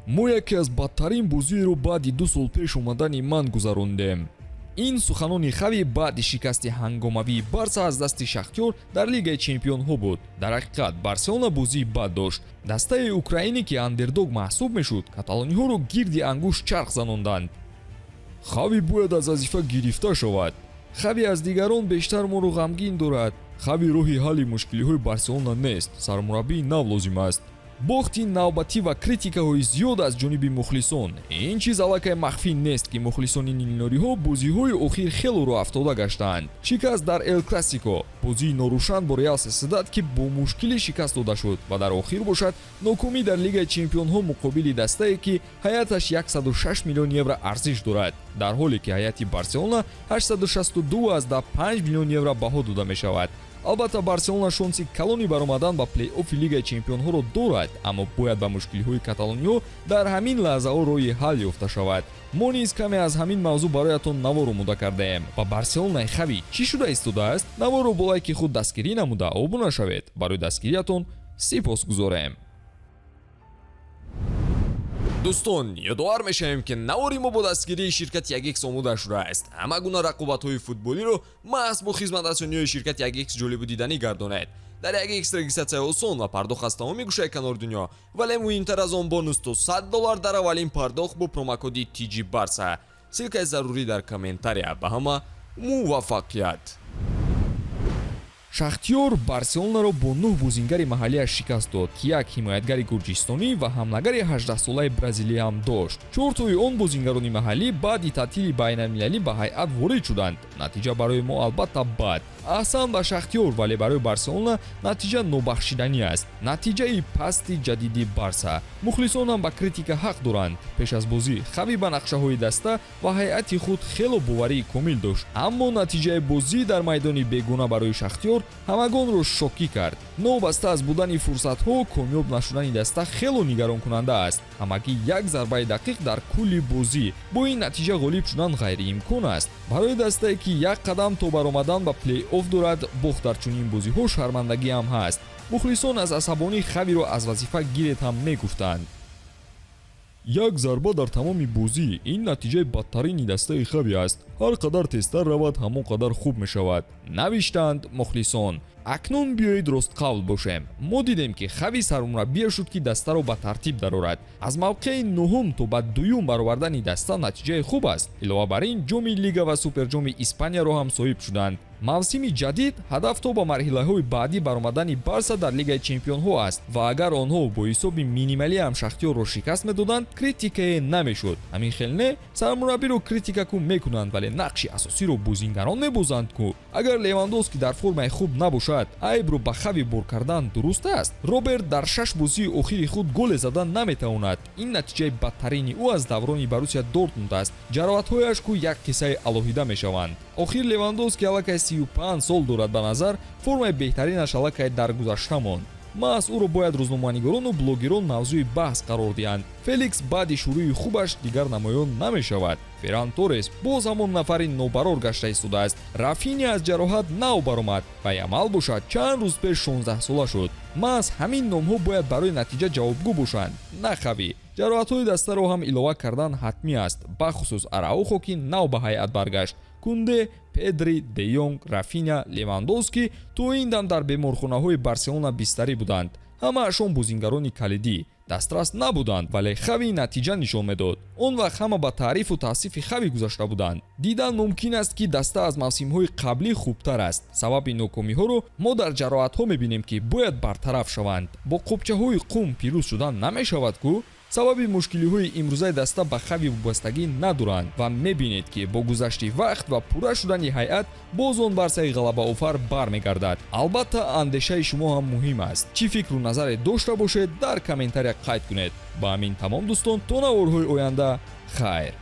Мо яке аз бадтарин бозиеро баъди 2 сол пеш омадани ман гузарондем. Ин суханони Хави баъди шикасти ҳангомавии Барса аз дасти Шахтёр дар Лигаи чемпионҳо буд. Дар ҳақиқат, Барселона бозии бад дошт. Дастаи украинӣ, ки андердог маҳсуб мешуд, каталониҳоро гирди ангушт чарх занонданд. Хави бояд аз вазифа гирифта шавад. Хави аз дигарон бештар моро ғамгин дорад. Хави роҳи ҳалли мушкилиҳои Барселона нест, сармураббии нав лозим аст. Бохти навбатӣ ва критикаҳои зиёд аз ҷониби мухлисон. Ин чиз аллакай махфӣ нест, ки мухлисони нилнориҳо бозиҳои охир хело роҳафтода гаштаанд. Шикаст дар Эл Классико, бозии норӯшан бо Реал Сосьедад, ки бо мушкилӣ шикаст дода шуд, ва дар охир бошад, нокомӣ дар Лигаи чемпионҳо муқобили дастае, ки ҳайаташ 106 миллион евро арзиш дорад, дар ҳоле ки ҳайати Барселона 862,5 миллион евро баҳо дода мешавад. Албатта, Барселона шонси калони баромадан ба плей-оффи Лигаи чемпионҳоро дорад, аммо бояд ба мушкилиҳои каталониҳо дар ҳамин лаҳзаҳо роҳи ҳал ёфта шавад. Мо низ каме аз ҳамин мавзӯъ бароятон навор омода кардаем. Ба Барселонаи Хави чӣ шуда истодааст? Наворро бо лайки худ дастгирӣ намуда, обуна шавед. Барои дастгириятон сипос гузорем. Дӯстон, ёдовар мешавем, ки навори мо бо дастгирии ширкати 1X омода шудааст. Ҳама гуна рақобатҳои футболиро маҳз бо хизматрасониҳои ширкати 1X ҷолибу диданӣ гардонед. Дар 1X регистрация осон ва пардохт аз тамоми гӯшаи канори дунё, вале муҳимтар аз он, бонус то 100 доллар дар аввалин пардохт бо промокоди TG Барса. Ссылка и зарурӣ дар комментария. Ба ҳама муваффақият! Шахтёр Барселонаро бо нӯҳ бозингари маҳаллиаш шикаст дод, ки як ҳимоятгари гурҷистонӣ ва ҳамлагари 18-солаи бразилия ҳам дошт. Чортои он бозингарони маҳаллӣ баъди таътили байналмилалӣ ба ҳайат ворид шуданд. Натиҷа барои мо, албатта, бад. Аҳсан ба Шахтёр, вале барои Барселона натиҷа нобахшиданӣ аст. Натиҷаи пасти ҷадиди Барса. Мухлисонам ба критика ҳақ доранд. Пеш аз бозӣ Хави ба нақшаҳои даста ва ҳайати худ хело боварии комил дошт, аммо натиҷаи бозӣ дар майдони бегона барои Шахтёр ҳамагонро шокӣ кард. Новобаста аз будани фурсатҳо, комёб нашудани даста хело нигаронкунанда аст. Ҳамагӣ як зарбаи дақиқ дар кулли бозӣ. Бо ин натиҷа ғолиб шудан ғайриимкон аст. Барои дастае, ки як қадам то баромадан ба плей-офф дорад, бохт дар чунин бозиҳо шармандагӣ ҳам ҳаст. Мухлисон аз асабонӣ Хавиро аз вазифа гиред ҳам мегуфтанд. Як зарба дар тамоми бозӣ — ин натиҷаи бадтарини дастаи Хави аст. Ҳар қадар тезтар равад, ҳамон қадар хуб мешавад, навиштанд мухлисон. Акнун биёед ростқавл бошем. Мо дидем, ки Хави сармураббие шуд, ки дастаро ба тартиб дарорад. Аз мавқеи нуҳум то ба дуюм баровардани даста натиҷаи хуб аст. Илова бар ин, ҷоми лига ва суперҷоми Испанияро ҳам соҳиб шуданд. Мавсими ҷадид ҳадаф то ба марҳилаҳои баъдӣ баромадани Барса дар Лигаи чемпионҳо аст ва агар онҳо бо ҳисоби минималӣ ҳам Шахтёрро шикаст медоданд, критикае намешуд. Ҳамин хел не? Сармураббиро критика ку мекунанд, вале нақши асосиро бозингарон мебозанд ку. Агар Левандовски дар формаи хуб набошад, айбро ба Хави бор кардан дуруст аст? Роберт дар шаш бозии охири худ голе задан наметавонад. Ин натиҷаи бадтарини ӯ аз даврони Борусия Дортмунд аст. Ҷароҳатҳояш ку як қиссаи алоҳида мешаванд. Охир Левандовски аллакай 35 сол дорад. Ба назар, формаи беҳтаринаш аллакай дар гузашта монд. Маҳз ӯро бояд рӯзноманигорону блогерон мавзӯи баҳс қарор диҳанд. Феликс баъди шурӯи хубаш дигар намоён намешавад. Ферран Торес боз ҳамон нафари нобарор гашта истодааст. Рафиня аз ҷароҳат нав баромад ва Ямал бошад, чанд рӯз пеш 16-сола шуд. Маҳз ҳамин номҳо бояд барои натиҷа ҷавобгӯ бошанд, на Хави. Ҷароҳатҳои дастаро ҳам илова кардан ҳатмӣ аст, бахусус Араухо, ки нав ба ҳайат баргашт. Кунде, Педри, Де Йонг, Рафиня, Левандовски то ин дам дар беморхонаҳои Барселона бистарӣ буданд. Ҳамаашон бозингарони калидӣ дастрас набуданд, вале Хави натиҷа нишон медод. Он вақт ҳама ба таърифу тавсифи Хави гузашта буданд. Дидан мумкин аст, ки даста аз мавсимҳои қаблӣ хубтар аст. Сабаби нокомиҳоро мо дар ҷароҳатҳо мебинем, ки бояд бартараф шаванд. Бо қубчаҳои қум пирӯз шудан намешавад ку. Сабаби мушкилиҳои имрӯзаи даста ба Хави вобастагӣ надоранд ва мебинед, ки бо гузашти вақт ва пурра шудани ҳайат боз он Барсаи ғалабаофар бармегардад. Албатта, андешаи шумо ҳам муҳим аст. Чӣ фикру назаре дошта бошед, дар комментария қайд кунед. Ба ҳамин тамом, дӯстон. То наворҳои оянда хайр.